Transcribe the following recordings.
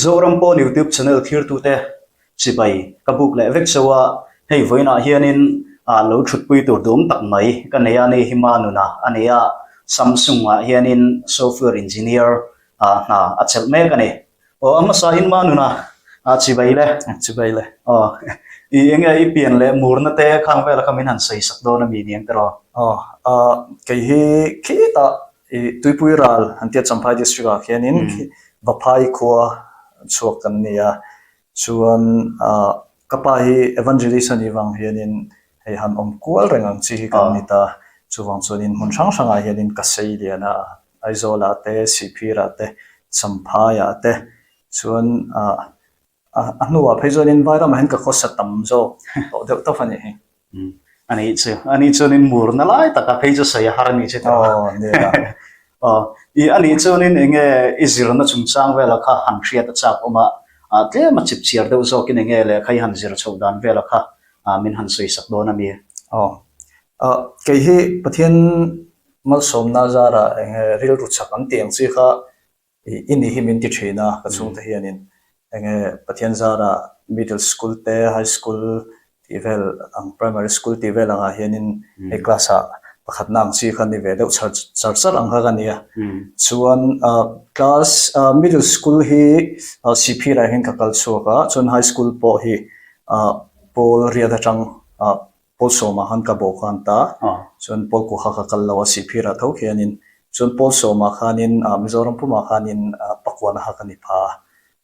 Zoram pawn YouTube channel thirtute chibai ka buk leh vek chauh a, hei vawiinah hianin ah lo thutpui tur duhawm tak mai ka nei a ni hi Manuna a ni a, Samsung ah hianin software engineer ah hna a chelh mek a ni. Aw a hmasa in Manuna ah chibai le. Chibai le. Aw i enge i pian leh murna te khang vela kha min han sawi sak dawn a mi niang tiraw? Aw ah kei hi khitah I Tuipui ral an tia Champhai district ah khianin Vaphai khua chhuak kan ni a, chuan ka pa hi evangelist a nih vang hianin hei han awm kual reng ang chi hi kan ni ta, chuvang chuanin hmun hrang hrangah hianin ka sei lian a, Aizawlah te, Sihphirah te, Champhaiah te, chuan A hnuah phei chuanin Vairamah hian ka khawsa tam zawk tawh deuh tawp a nih hi. A nih chu, a nih chuanin murna lai taka phei chu sawi a har a nih chu tawh a. Aw, nia. Aw, i a nih chuanin eng nge i zirna chungchang vela kha han hriat a chak awm a, tlem a chip chhiar deuh zawkin eng nge lehkha i han zir chhoh dan vela kha min han sawi sak dawn a mi? Aw, kei hi Pathian malsawmna zarah eng nge rilru chak an tih ang chi kha I ni hi min ti thin a, ka chhungte hianin enge Pathian zara middle school te high school tih vel ang primary school tih vel angah hianin hei class ah pakhatna ang chi kha ni ve deuh char char char ang kha ka nia. Chuan class middle school hi Sihphirah hian ka kal chhuak a, chuan high school pawh hi pawl riat atang Pawl sawmah khan ka bawh khan ta, chuan pawl kuha ka kal lo a Sihphirah tho khianin, chuan pawl sawmah khanin Mizoram pumah khanin pakuana kha ka ni pha a,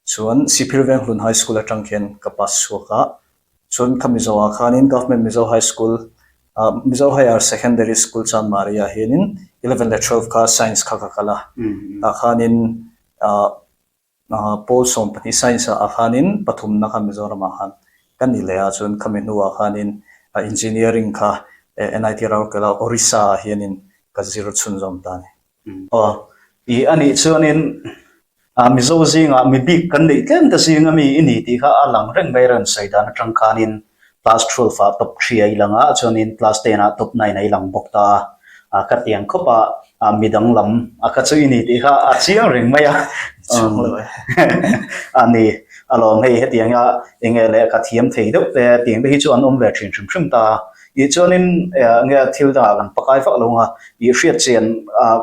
chuan Sihphir Venghlun High School atang khian ka pass chhuak a, chuan kha Mizoah khanin Government Mizo High School, Mizo Higher Secondary School Chanmari-ah hianin eleven leh twelve kha Science kha ka kal a, tah khanin Pawl 12 Science ah khanin pathumna kha Mizoramah khan ka ni leh a, chuan khami hnuah khanin Engineering kha NIT Rourkela Orissa ah hianin ka zir chhunzawm ta a ni. Aw, i a nih chuanin Mizo zingah mi bik kan neih tlem te zinga mi i ni tih kha a lang reng mai rawn sawi dan atang khanin Class 12 ah top 3 a i lang a, chuanin class 10 ah top 9 a i lang bawk ta a. A ka tiang khawp a, a mi danglam a ka chu i ni tih kha a chiang reng mai a. Chiang lo e. A ni, a lawm hei hetianga eng nge leh ka thiam thei deuh te tiang te hi chu an awm ve thin hrim hrim ta a. Ih chuanin eng nge thil dangah kan pakai vak lo ang a, ih hriat chian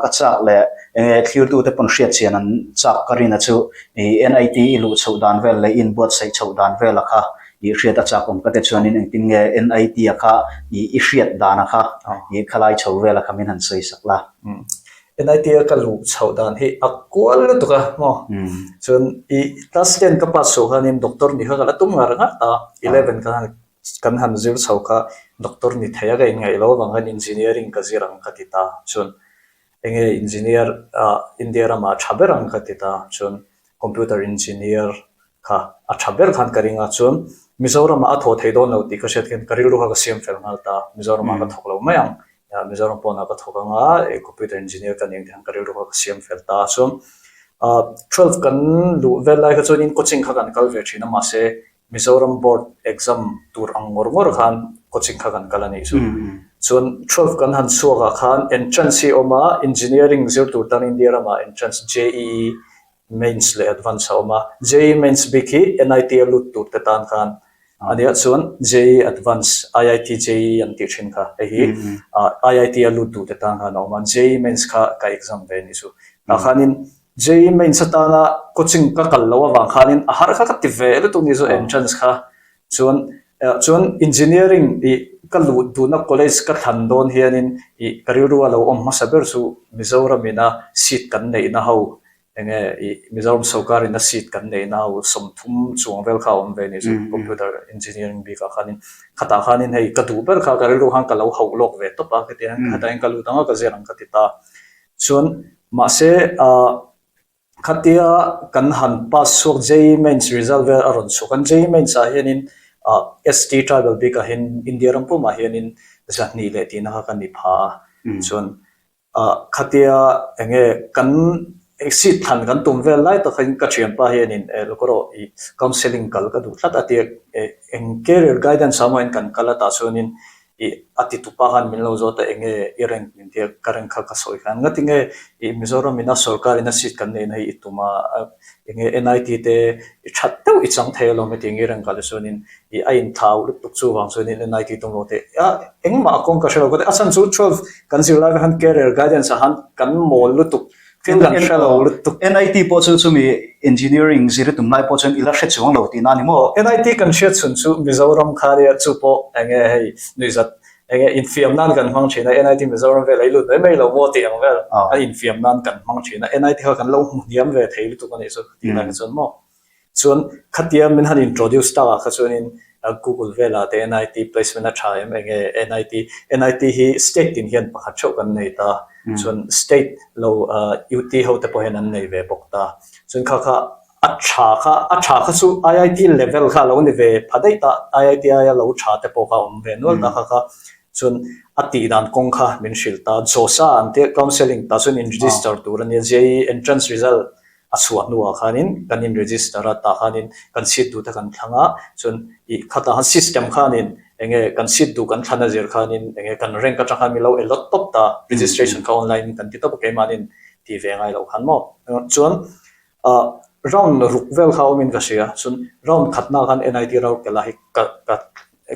ka chak leh eng nge thlirtu te pawn hriat chian an chak ka rin a chu ih NIT i luh chhoh dan vel leh i inbuatsaih chhoh dan vel a kha I hriat a chak awm ka te chuanin engtin nge NIT a kha i i hriat dan a kha i khalai chho vel a kha min han sawi sak la. NIT a ka luh chhoh dan hi a kual lutuk a maw? Chuan i class ten ka pass chhoh khanin doctor ni kha ka la tum ngar ngar ta a, eleven kha kan han zir chho kha doctor ni thei a ka inngaih lo avang khan engineering ka zir ang ka ti ta chuan enge engineer ah India ramah tha ber ang ka ti ta chuan computer engineer kha a tha ber khan ka ring a, chuan Mizoramah a thawh thei dawn lo tih ka hriat khian ka rilru kha ka siam fel nghal ta, Mizoramah ka thawk lo mai ang, Mizoram pawnah ka thawk ang a, computer engineer ka ni ang tih khan ka rilru kha ka siam fel ta a, chuan 12 kan luh vel lai kha chuanin coaching kha kan kal ve thin a, mahse Mizoram board exam tur ang ngawr ngawr khan coaching kha kan kal a nih chu. Chuan 12 kan han chhuak ah khan entrance hi a awm a, engineering zir tur tan India ramah entrance JEE Mains leh Advance a awm a, JEE Mains bik hi NIT a lut tur te tan khan a nia chuan JEE Advance, IIT JEE an tih thin kha hei hi IIT a lut duh te tan khan a awm a, JEE Mains kha ka exam ve a nih chu. Tah khanin JEE Mains atana coaching ka kal loh avang khanin a har kha ka ti ve lutuk ni chu entrance kha chuan chuan engineering ih ka luh duhna college ka thlan dawn hianin ih ka rilru a lo awm hmasa ber chu Mizoram ina seat kan neihna ho Enge i Mizoram sawrkarin a seat kan neihna ho 30 chuang vel kha a awm ve ni chu computer engineering bikah khanin khatah khanin hei ka duh ber kha ka rilru khan ka lo hauh lawk ve tawp a ka ti a khatah hian ka lut ang a ka zir ang ka ti ta chuan mahse ah khatia kan han pass chhuak JEE mains result vel a rawn chhuak a JEE mains ah hianin ah ST tribal bikah hian India ram pumah hianin 200 leh tihna kha ka ni pha a chuan Ah khatia enge kan seat thlan kan tum vel lai tak in ka thianpa hianin eh lawk erawh ih counselling kal ka duh tlat a tia eh eng career guidance ah maw in kan kal a tah chuanin ih. I a ti tupa khan min lo zawt a enge i rank min tia ka rank kha ka sawi khan ngati nge i Mizoram ina sorkar ina seat kan neihna hi i tum a enge NIT te i that deuh i chang thei alawm hetiang i rank ah te chuanin i a inthau lutuk chuvang chuanin NIT tum lo te a engmah a kawng ka hre lo ka ti a chhan chu 12 kan zirlai vek khan career guidance ah khan kan mawl lutuk Thil kan hre lo lutuk. NIT pawh chu chumi engineering zir tum lai pawh chuan i la hre chuang lo tihna a ni maw? NIT kan hriat chhun chu Mizoram kha nia chu pawh enge hei nuihzat enge infiam nan kan hmang thin a, NIT Mizoram vel a i lut mai mai lo maw tih ang vel a infiam nan kan hmang thin a, NIT kha kan lo hmu hniam ve thei lutuk a nih chu tih lai kha chuan maw? Chuan khatia min han introduce tak ah kha chuanin Google velah te NIT placement a tha em enge NIT NIT hi state tin hian pakhat theuh kan nei ta chuan state lo UT ho te pawh hian an nei ve bawk ta chuan kha kha a tha kha a tha kha chu IIT level kha a lo ni ve pha daih ta IIT aia lo tha te pawh kha a awm ve nual ta kha kha chuan a tih dan kawng kha min hrilh ta JOSA an tia counselling tah chuan in register tur a nia JEE entrance result A chhuah hnuah khanin kan in register a, tah khanin kan seat duh te kan thlang a, chuan ih khatah khan system khanin eng nge kan seat duh kan thlan a zir khanin eng nge kan rank atang khan min lo allot tawp ta, registration kha online in kan ti tawp a keimahnin ti ve ngai loh khan maw. Chuan ah round ruk vel kha awmin ka hria, chuan round khatna khan NIT Rourkela hi ka ka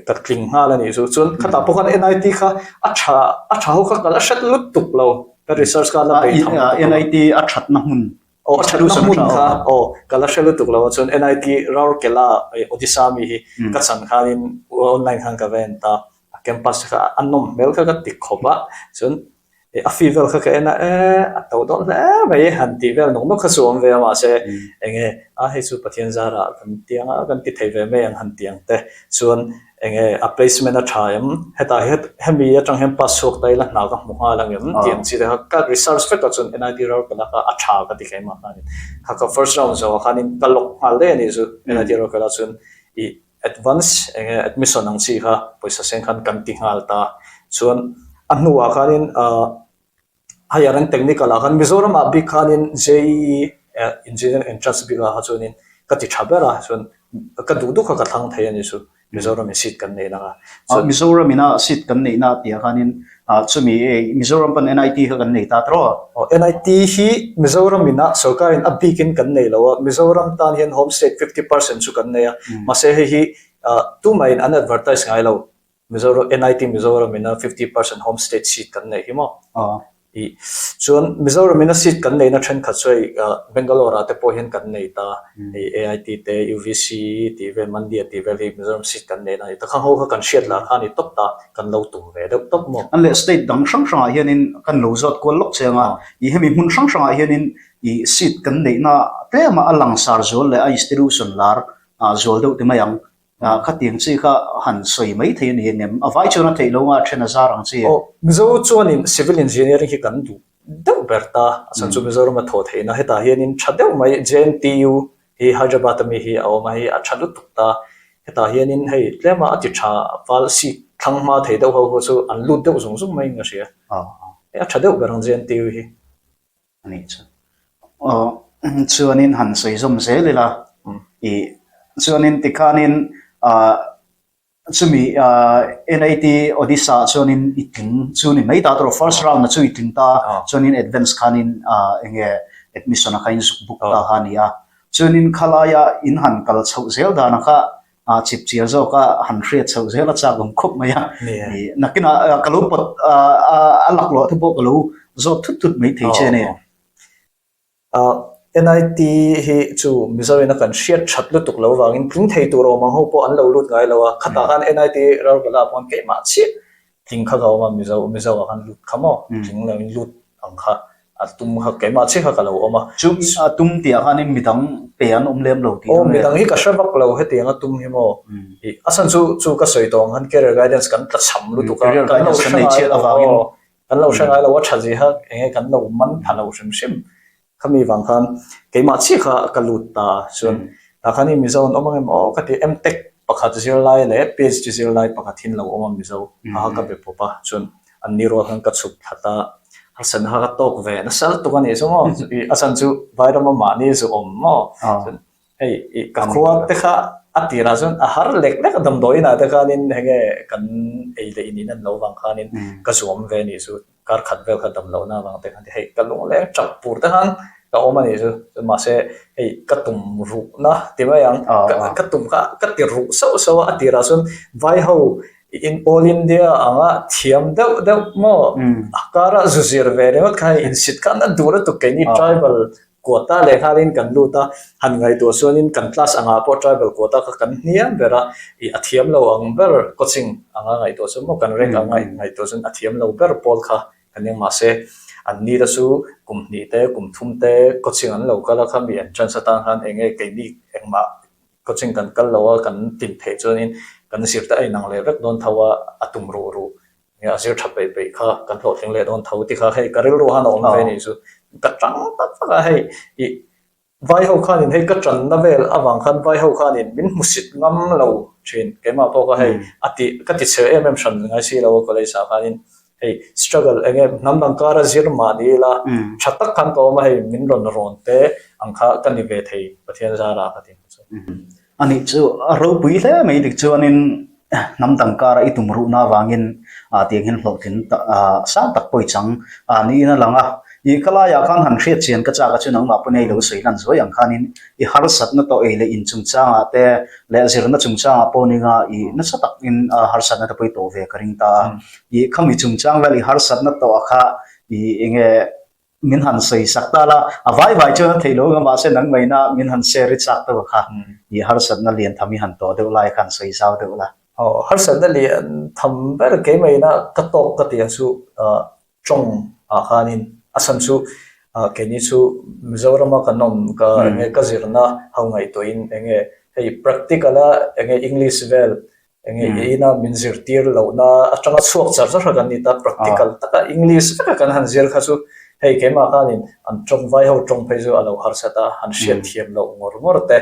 ka tling nghal a nih chu. Chuan khatah pawh khan NIT kha a tha a tha ho kha ka la hret lutuk lo. Ka research kha la bei tham lutuk lo. NIT a thatna hmun. Aw a thatna hmun kha aw ka la hre lutuk lo a. Chuan NIT Rourkela Odisha mi hi ka chan khanin online khan ka va en ta. A campus kha a nawm hmel kha ka ti khawp a. Chuan A fee vel kha ka en a, e a to dawn hle mai han tih vel nawk nawk kha chu awm ve a mahse enge a hei chu Pathian zarah kan tiang a kan ti thei ve mai ang han ti ang te chuan enge a placement a tha em hetah hian hemi atang hian pass chhuak ta ila hna ka hmu nghal ang em tih ang chi te kha ka research vek ah chuan NIT Rourkela kha a tha ka ti keimah khanin kha ka first round zawh ah khanin ka lock nghal daih a nih chu NIT Rourkela chuan ih Advance eng nge admission ang chi kha pawisa sen khan kan ti nghal ta. Chuan a hnuah khanin ah higher and technical ah khan Mizoram ah bik khanin JEE engineering entrance bik ah kha chuanin ka ti tha ber a chuan ka duh duh kha ka thlang thei a ni chu Mizoram in seat kan neih na kha. Mizoram ina seat kan neih na tih ah khanin Ah chumi ei Mizoram pawn NIT kha kan nei ta tawh a. Aw NIT hi Mizoram ina sorkarin a bikin kan nei lo a, Mizoram tan hian home state 50% chu kan nei a, mahse hei hi tumahin an advertise ngai lo, Mizoram NIT Mizoram ina 50% home state seat kan neih hi maw? I chuan Mizoram ina seat kan neihna thenkhat chu hei Bangalore ah te pawh hian kan nei ta, hei AIT te UVC tih vel Mandya tih vel hi Mizoram seat kan neihna a ni ta, khang ho kha kan hriat lah kha a ni tawp ta. Kan lo tum ve deuh tawp maw? An leh state dang hrang hrangah hianin kan lo zawt kual lawk chiang a, ih hemi hmun hrang hrangah hianin ih seat kan neihna tlema a langsar zual leh a institution lar ah zual deuh ti mai ang. Ah khatiang chi kha han sawi mai thei a ni engem? A vai chuan a theih lo nga a then a zar ang chi. Aw, Mizo chuanin civil engineering hi kan duh deuh ber ta, a chhan chu Mizorama thawh theihna hetah hianin tha deuh mai JNTU Hi Hyderabad ami hi a awm a, hei a tha lutuk ta. Hetah hianin hei tlema a ti tha val seat thlang hma thei deuh ho ho chu an lut deuh zung zung maiin ka hria. Hei a tha deuh ber ang JNTU hi. A nih chu. Aw chuanin han sawi zawm zel ila ih chuanin tikhanin ah Chumi NIT Odisha ah chuanin i tling chu ni mai ta tawh first round ah chu i tling ta chuanin advance khanin eng nge admission a kha in zuk book ta kha a ni a. Chuanin khalaia in han kal chhoh zel dan a kha chip chiar zawk a han hriat chhoh zel a chak awm khawp mai a. Nakinah ka lo pawt a laklawh te pawh ka lo zawt thut thut mai thei che a ni. NIT hi chu Mizoin a kan hriat that lutuk lo vangin tling thei tur awm ang ho pawh an lo lut ngai lo a, khatah khan NIT Rourkela ah pawh keimah chiah tling kha ka awm a, Mizo Mizo ah khan lut kha maw tling lo in lut ang kha a tum kha keimah chiah kha ka lo awm a. Chu a tum tih ah khanin midang pe an awm lem lo tih. Aw midang hi ka hre vak lo hetiang a tum hi maw ih a chhan chu chu ka sawi tawh ang khan career guidance kan tlachham lutuk a, kan lo hre ngai lo aw. Kan lo hre ngai lo a tha zia kha eng nge kan lo man pha lo hrim hrim. Khami vang khan keimah chiah kha ka lut ta a chuan tah khan i Mizo an awm ang em aw ka ti MTech pakhat zirlai leh PhD zirlai pakhat hi an lo awm a Mizo kha kha ka be pawp a chuan an ni rual khan ka chhuk thlat a harsatna kha ka tawk ve nasa lutuk a nih chu maw a chhan chu Vairama mahni zu awm maw chuan hei ih ka khua te kha a. A tirah chuan a har lek lek a damdawiin ah te khanin henge kan ei leh in in an lo vang khanin ka zuam ve anih chu kar khat vel kha dam lohna avang te khan hei ka lungleng tap pur te khan ka awm anih chu chuan mahse hei ka tum ruhna ti mai ang ka tum kha ka ti ruh sauh sauh a a tirah chuan vai ho in all India anga thiam deuh deuh maw a kara zu zir ve ringawt kha hei insit kha an duh lutuk keini tribal Quota leh nghalin kan lut a, han ngaihtuah chuanin kan class angah pawh tribal quota kha kan hniam ber a, ih a thiam lo ang ber coaching anga ngaihtuah chuan maw kan rank anga ngaihtuah chuan a thiam lo ber pawl kha kan eng mahse an ni te chu kum hnih te kum thum te coaching an lo kal a khami entrance atan khan eng nge keini engmah coaching kan kal lo a kan tin theih chuanin kan zir te a inang leh vek dawn tho a, a tum ruh ruh Nge a zir tha peih peih kha kan hlawhtling leh dawn tho ti kha hei ka rilru han a awm ve nih chu. Ka tang tak tak a hei ih vai ho khanin hei ka tanna vel avang khan vai ho khanin min hmusit ngam lo thin keimah pawh kha hei a ti ka ti chhe em em hran ngai si lo a college ah khanin hei struggle eng nge hnam dang kara zir mah ni ila tha tak khan ka awm a hei min rawn rawn te ang kha ka ni ve thei Pathian zarah ka ti chu. Anih chu a ropui hle mai dik chuanin hnam dang kara i tum ruhna avangin ah tiang hian hlawhtling sang tak pawi chang ah niin a lang a. Ih ka laiah khan han hriat chian ka chak a chu nangmah pawn hei lo sawi hlan zuai ang khanin i harsatna tawh ei leh in chungchangah te leh zirna chungchangah pawh ninga ih nasa takin harsatna te pawh i tawh ve ka ring ta a. Ih khami chungchang vel i harsatna tawh ah kha ih enge Min han sawi sak ta la, a vai vai chuan a theih lo anga mahse nangmaina min han share i chak deuh a kha, i harsatna lian tham i han tawh deuh lai khan sawi zau deuh la. Aw, harsatna lian tham ber keimaina ka tawk ka tih ang chu tawng ah khanin a chhan chu keini chu Mizorama kan awm ka enge ka zirna ho ngaihtuahin enge hei practical a enge English vel Enge i ina min zirtir lohna atanga chhuak char char kha kan ni ta, practical taka English veka kan han zir kha chu hei keimah khanin an tawng vai ho tawng phei chu a lo harsat a, han hriat thiam loh ngawr ngawr te,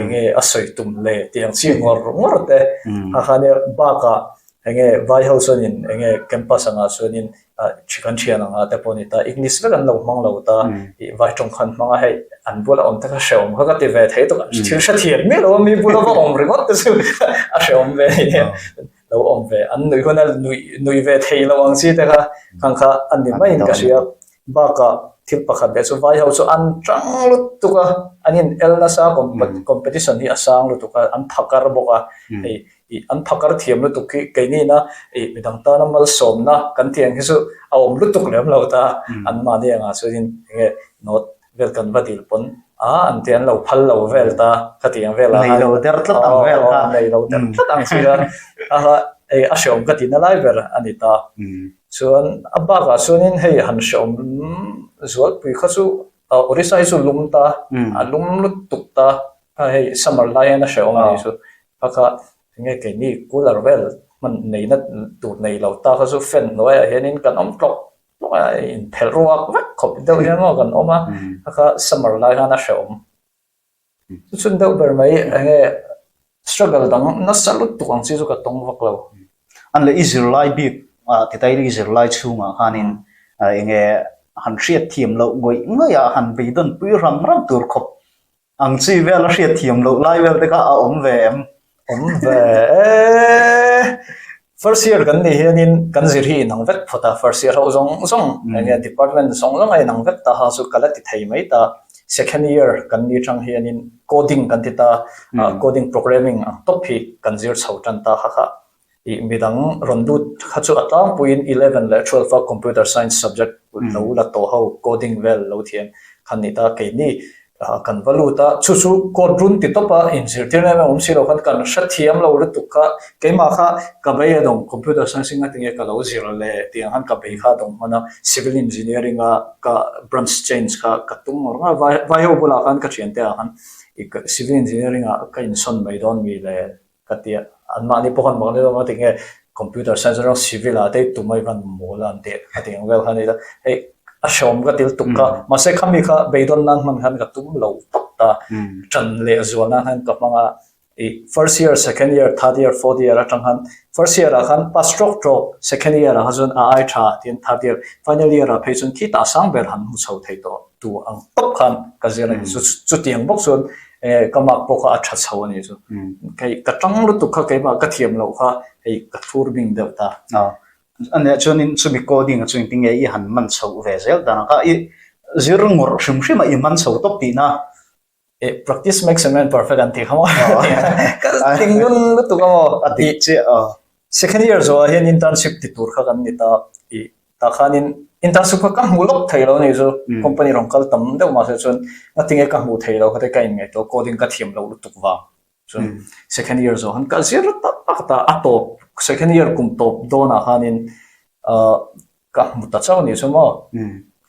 enge a sawi tum le tih ang chi ngawr ngawr te kha kha nia bakah enge vai ho chuanin enge campus angah chuanin Kan thian ang a te pawh a ni ta, English vek an lo hmang lo ta, ih vai tawng khan hmang a hei an bula awm te kha hrehawm kha ka ti ve thei tuk a, thil hrethiam miah lo a mi bula va awm ringawt te chu a hrehawm ve a ni a, lo awm ve an nuih hun a nuih nuih ve thei lo ang chi te kha khang kha a ni maiin ka hria. Bakah thil pakhat leh chu vai ho chu an tang lutuk a, an in el nasa competition hi a sang lutuk a, an phakar bawk a, hei Ih an phakar thiam lutuk hi keinina ih midang tana malsawmna kan tih ang hi chu a awm lutuk lem lo ta. An mahni angah chuanin enge note vel kan va dil pawn a an tih an lo phal lo vel ta ka tih ang velah Nei lo der tlat ang vel kha. Nei lo der tlat ang chi kha a hei a hreawm ka tihna lai ber a ni ta. Chuan a bakah chuanin hei han hreawm zualpui kha chu Orissa hi chu lum ta a lum lutuk ta hei summer lai hian a hreawm a nih chu. Kha kha enge keini cooler vel hman neihna tur nei lo ta kha chu fan hnuaiah hianin kan awm tlawk tlawk a, inphelh ruak vek khawp deuh hian maw kan awm a, kha kha summer lai khan a hrehawm. Chu chhun deuh ber mai enge struggle dang nasa lutuk ang chi chu ka tawng vak lo. An leh i zirlai bik ah titai i zirlai chhungah khanin enge han hriatthiam loh ngawih ngawih ah han beidawn pui ram ram tur khawp Ang chi vel a hriat thiam loh lai vel te kha a awm ve em? Awm ve e. First year kan nih hianin kan zir hi inang vek phawt a, first year ho zawng zawng enge department zawng zawng a inang vek ta ha chu ka la ti thei mai ta. Second year kan ni tang hianin coding kan ti ta, coding programming ang tawp hi kan zir chho tan ta kha kha. Ih midang rawn lut kha chu a tlangpuiin 11 leh 12 a computer science subject lo la tawh ho coding vel lo thiam kha ni ta keini kan va lut a chu chu code run ti tawp a inzirtir em em awm si lo khan kan hrethiam lo lutuk kha keimah kha ka bei a dawng computer science hi ngatinge ka lo zir le tih ang khan ka bei kha a dawng hman a civil engineering a ka branch change kha ka tum ngawr ngawr a vai vai ho bulah khan ka thiante ah khan civil engineering ah ka insawn mai dawn mi le Ka ti a, anmahni pawh khan mahni rawng a ti nge computer science atang civil ah te tumah i van mawl a an tih a ti ang vel kha a ni a, hei a hreawm ka til tuk kha mahse khami kha beidawn nan hman khan ka tum lo tawp ta, ṭan leh zual nan khan ka hmang a, ih first year, second year, third year, fourth year atang khan first year ah khan pass trawk trawk, second year ah kha chuan a ai tha tiin third year, final year ah phei chuan khitah sang ber han hmu chho thei tawh tu ang tawp khan ka zir a ni, chutiang bawk chuan. Enge ka mark pawh kha a tha chho a nih chu. Hei ka tang lutuk kha keimah ka thiam loh kha hei ka thlur bing deuh ta. A nia chuanin chumi coding a chu engtin nge i han man chhoh ve zel dan ang kha i zir ngawrh hrim hrim a i man chho tawp tihna. Eh practice makes a man perfect an tih kha maw? Ka ting ngun lutuk a maw? A dik chiah a. Second year zawhah hian internship ti tur kha kan ni ta i tah khanin internship kha ka hmu lawk thei lo ni chu company rawn kal tam deuh mahse chuan ngatinge ka hmu thei lo kha te ka inngaihtuah coding ka thiam loh lutuk vang chuan second year zawh khan ka zir tak tak ta a tawp second year kum tawp dawnah khanin ah Ka hmu ta chauh a nih chu maw?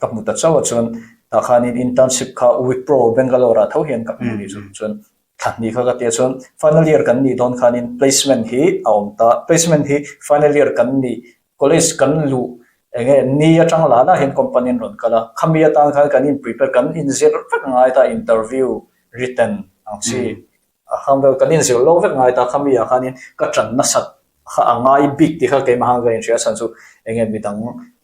Ka hmu ta chauh a chuan tah khanin internship kha Wipro Bangalore ah tho hian ka hmu a nih chu. Chuan thla hnih kha ka ti a chuan final year kan nih dawn khanin placement hi a awm ta. Placement hi final year kan nih college kan luh eng nge ni atang lah lah hian company an rawn kal a. Khami atan khan kan in prepare kan inzir vek a ngai ta interview written ang chi A khang vel kan inzir lo vek ngai ta khami ah khanin ka ṭan nasat kha a ngai bik tih kha keimah khan ka inhria chhan chu enge midang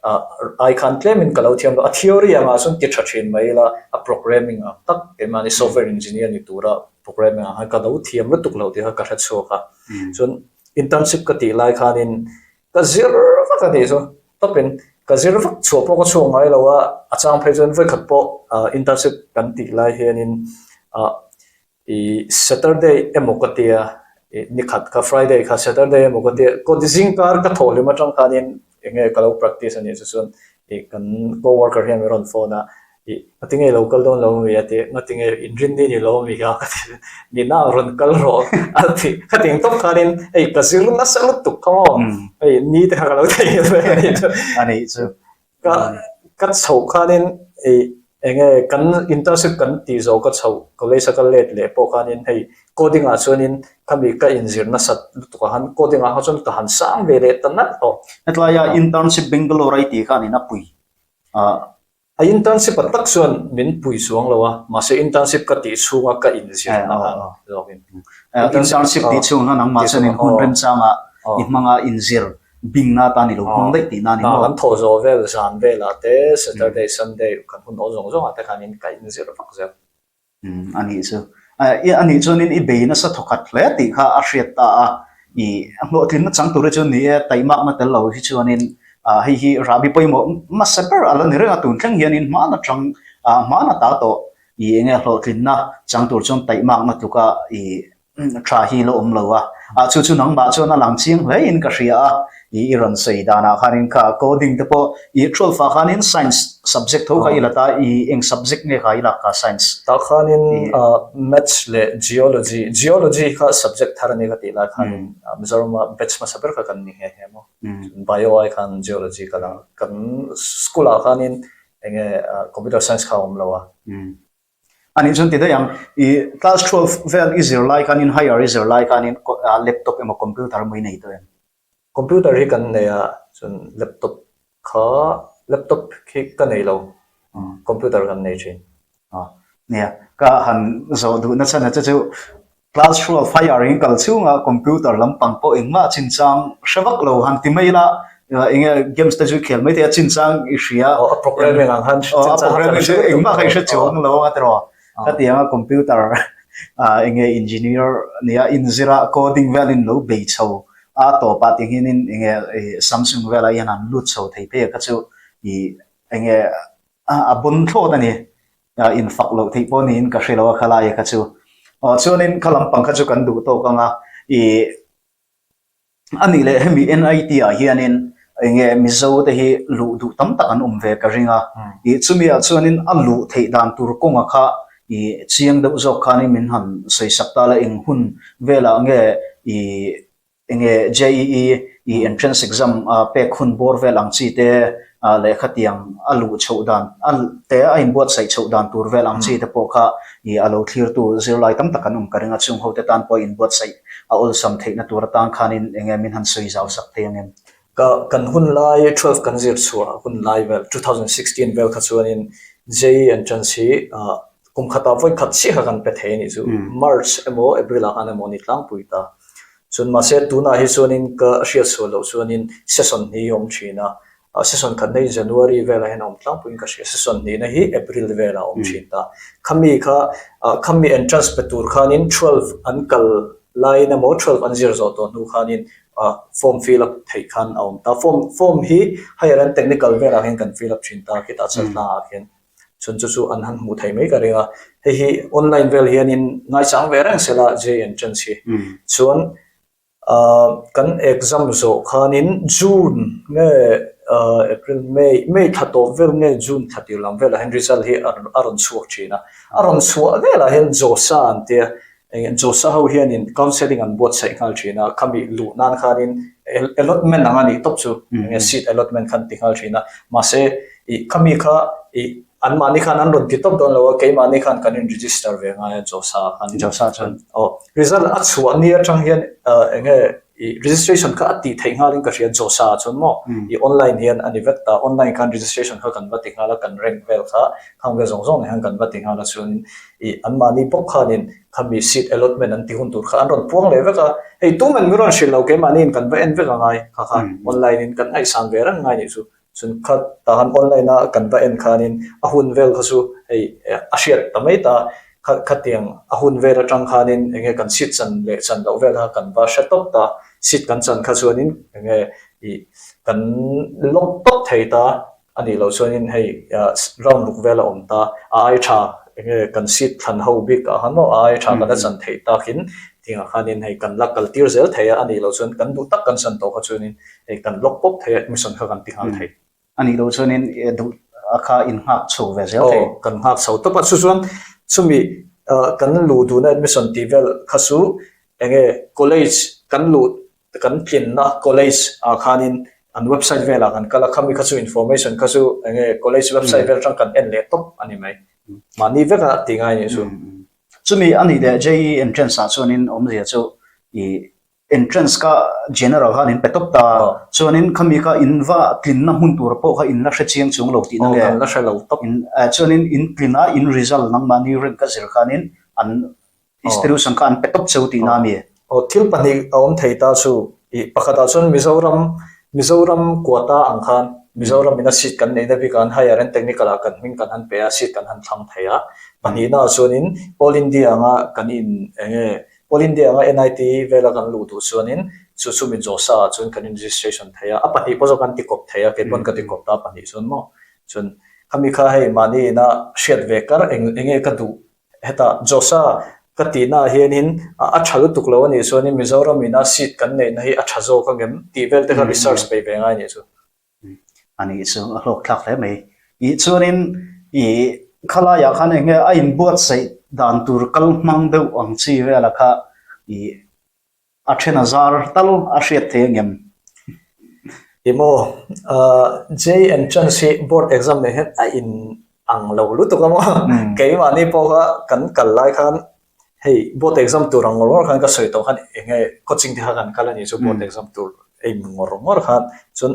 ah ai khan tlemin ka lo thiam lo. A theory angah chuan ti ṭha ṭhin mai ila a programming ang tak keimahni software engineer ni tura programming ang khan ka lo thiam lutuk loh tih kha ka hre chhuak a. Chuan internship ka tih lai khanin ka zir vak a nih chu tawpin ka zir vak chhuah pawh ka chhuak ngai lo a, a chang phei chuan vawikhat pawh ah internship kan tih lai hianin ah I Saturday emaw ka tia, i nikhat kha Friday kha Saturday emaw ka tia, kawt zingkar ka thawh hlim atang khanin eng nge ka lo practice a nih chu chuan i kan co-worker hian min rawn phone a, i ngatinge i lo kal dawn lo ami a ti, ngatinge inrinni ni lo ami kha ka ti, nina rawn kal rawh a ti, khatiang tawp khanin hei ka zir nasa lutuk kha maw, hei ni te kha ka lo theihnghilh ve a nih chu. A nih chu. Ka ka chhoh khanin ih eng nge kan internship kan tih zawh ka chhoh college a ka let leh pawh khanin hei coding ah chuanin khami ka inzir nasat lutuk ah khan coding ah kha chuan ka han sang ve leh ta nalh tawh. Hetlai a internship Bangalore a i tih khanin a pui ah. A internship a tak chuan min pui chuang lo a, mahse internship ka tih chhunga ka inzir na khan zawkin. Internship tih chhung khan nangmah chuan in hun remchangah i hmanga inzir Bingna atan i lo hmang daih tihna a ni maw? Kan thawh zawh vel zan velah te, Saturday, Sunday kan hun awl zawng zawngah te khanin ka inzir vak zel. Umm a nih chu. A nih chuanin i bei nasa thawkhat hle tih kha a hriat ta a. I hlawhtlinna chang tur hi chu ni e, taimakna tel lo hi chuanin hei hi rahbi pawimawh hmasa ber a la ni reng a, tun thleng hianin hmana tang hmana ta tawh i enge hlawhtlinna chang tur chuan taimakna tluka i Tha hi la awm lo a, ah chu chu nangmah chuan a lang chiang hle in ka hria a, i i rawn sawi danah khanin kha coding te pawh i twelve ah khanin science subject tho kha i la ta, i eng subject nge kha i lak kha science? Tah khanin maths leh geology, geology kha subject thar a ni ka tih lai khanin Mizoram ah batch hmasa ber kha kan ni nghe nghe maw, bio ai khan geology ka la, kan school ah khanin enge computer science kha a awm lo a. A nih chuan ti daih ang, i class 12 vel i zir lai khanin higher i zir lai khanin laptop emaw computer emaw i nei tawh em? Computer hi kan nei a, chuan laptop kha laptop hi ka nei lo, computer kan nei thin. Nia, ka han zawh duhna chhan a che chu Class 12 higher in kal chhungah computer lampang pawh engmah chinchang hre vak lo han ti mai ila enge games te chu i khel mai thei a chinchang i hria Aw a programming ang khan aw a programming chu engmah kha i hre chuang lo ang a tiraw khatiang a computer enge engineer nia inzira coding vel in lo bei chho a tawpah ti hian in enge Samsung velah hian an lut chho thei phei a kha chu i enge a bon thlawt a ni. Infak loh theih pawh niin ka hre lo a khalai kha chu. Aw chuanin kha lampang kha chu kan duh tawk ang a, ih a nih leh hemi NIT ah hianin eng nge Mizo te hi luh duh tam tak an awm ve ka ring a, ih chumi ah chuanin a luh theih dan tur kawnga kha ih chiang deuh zawk khanin min han sawi sak ta la eng hun velah nge ih Enge JEE i entrance exam a pek hun bawr vel ang chi te lehkha tiang a luh chhoh dan a te a inbuatsaih chhoh dan tur vel ang chi te pawh kha i a lo thlirtu zirlai tam tak an awm ka ring a, chung ho te tan pawh inbuatsaih a awlsam theihna tur atan khanin enge min han sawi zau sak thei ang em? Ka kan hun lai 12 kan zir chhuah hun lai vel 2016 vel kha chuanin JEE entrance hi kum khatah vawi khat chiah kha kan pe thei a nih chu March emaw April ah khan emaw ni tlangpui ta. Chuan mahse tunah hi chuanin ka hriat sual loh chuanin session hi awm thin a. Session khatna hi January velah hian a awm tlangpuiin ka hria. Session hnihna hi April velah a awm thin ta. Khami kha khami entrance pe tur khanin 12 an kal laiin emaw 12 an zir zawh tawh hnu khanin form fill up theih khan a awm ta. Form form hi higher and technical velah hian kan fill up thin ta khitah chaltlangah khian. Chun chu chu an han hmuh theih mai ka ring a. Hei hi online vel hianin ngaichang ve reng sela JEE entrance hi. Chuan Kan exam zawh khanin June nge April, May, May thla tawp vel nge June thla tir lam velah hian result hi a rawn chhuak thin a. A rawn chhuah velah hian Josa an tia, eng Josa ho hianin counselling an buatsaih nghal thin a, khami luh nan khanin allotment ang a nih tawp chu, eng seat allotment kha an ti nghal thin a. Mahse, ih khami kha ih Anmahni khan an rawn ti tawp dawn lo a, keimahni khan kan in register ve ngai a Josa khan. Josa chuan. Aw, result a chhuah ni atang hian eng nge i registration kha a tih theih nghalin ka hria Josa ah chuan maw i online hian a ni vek ta, online khan registration kha kan va ti nghal a, kan rank vel kha khang vel zawng zawng nen khan kan va ti nghal a chuanin i anmahni bawk khanin khami seat allotment an ti hun tur kha an rawn puang leh vek a, hei tuman min rawn hrilh lo keimahniin kan va en vek a ngai kha kha online in kan ngaihsan ve reng ngai nih chu. Chun khat tah khan online a kan va en khanin a hun vel kha chu hei a hriat ta mai ta, kha khatiang a hun vel atang khanin eng nge kan seat chan leh chan loh vel kha kan va hre tawp ta, seat kan chan kha chuanin eng nge ih kan lawk tawp thei ta a nih loh chuanin hei round ruk vel a awm ta, a ai tha eng nge kan seat thlan ho bik ah khan maw a ai tha kan la chan theih takin tingah khanin hei kan la kal tir zel thei a, a nih loh chuan kan duh tak kan chan tawh kha chuanin Hei kan block pawp thei a, admission kha kan ti nghal thei. A nih loh chuanin duh a kha in nghak chho ve zel thei. Aw, kan nghak chho tawp a, chu chuan chumi kan luh duhna admission tih vel kha chu eng nge college kan luh kan tlinna college ah khanin an website velah kan kal a, khami kha chu information kha chu eng nge college website vel atang kan en leh tawp a ni mai. Mahni veka ti ngai a nih chu. Chumi a nih leh JEE entrance ah chuanin awmzia chu i Entrance kha general khan in pe tawp ta a, chuanin khami kha in va tlinna hmun tur pawh kha in la hre chiang chung lo tihna nge? Aw, kan la hre lo tawp. Chuanin in tlina in result nangmahni rank a zir khanin an institution kha an pe tawp cheu tihna a mi? Aw, thil pahnih a awm thei ta chu, ih pakhatah chuan Mizoram, Mizoram quota ang khan Mizoram ina seat kan neihna bikah an higher and technical ah kan hming kan han pe a, seat kan han thlang thei a. Pahnihnaah chuanin All India anga kan in eng nge All India anga NIT vela kan luh duh chuanin chu chu min zawh sa ah chuan kan in registration thei a, a pahnih pawh zawk kan ti kawp thei a, kei pawn ka ti kawp ta a pahnih chuan maw. Chuan khami kha hei mahni ina hriat ve kar eng enge ka duh hetah Josa ka tihna ah hianin a tha lutuk lo a nih chuanin Mizoram ina seat kan neihna hi a tha zawk angem tih vel te kha research peih ve ngai a nih chu. A nih chu a hlawk thlak hle mai. Ih chuanin ih khalaiah khan eng nge a inbuatsaih dan tur kal hmang deuh ang chi vela kha ih a then a zar tal a hriat thei angem? Ih maw JEE entrance hi board exam nen hian a in ang lo lutuk a maw? Keimahni pawh kha kan kal lai khan Hei board exam tur ang ngawr ngawr khan ka sawi tawh khan eng nge coaching te kha kan kal a nih chu board exam tur aim ngawr ngawr khan chuan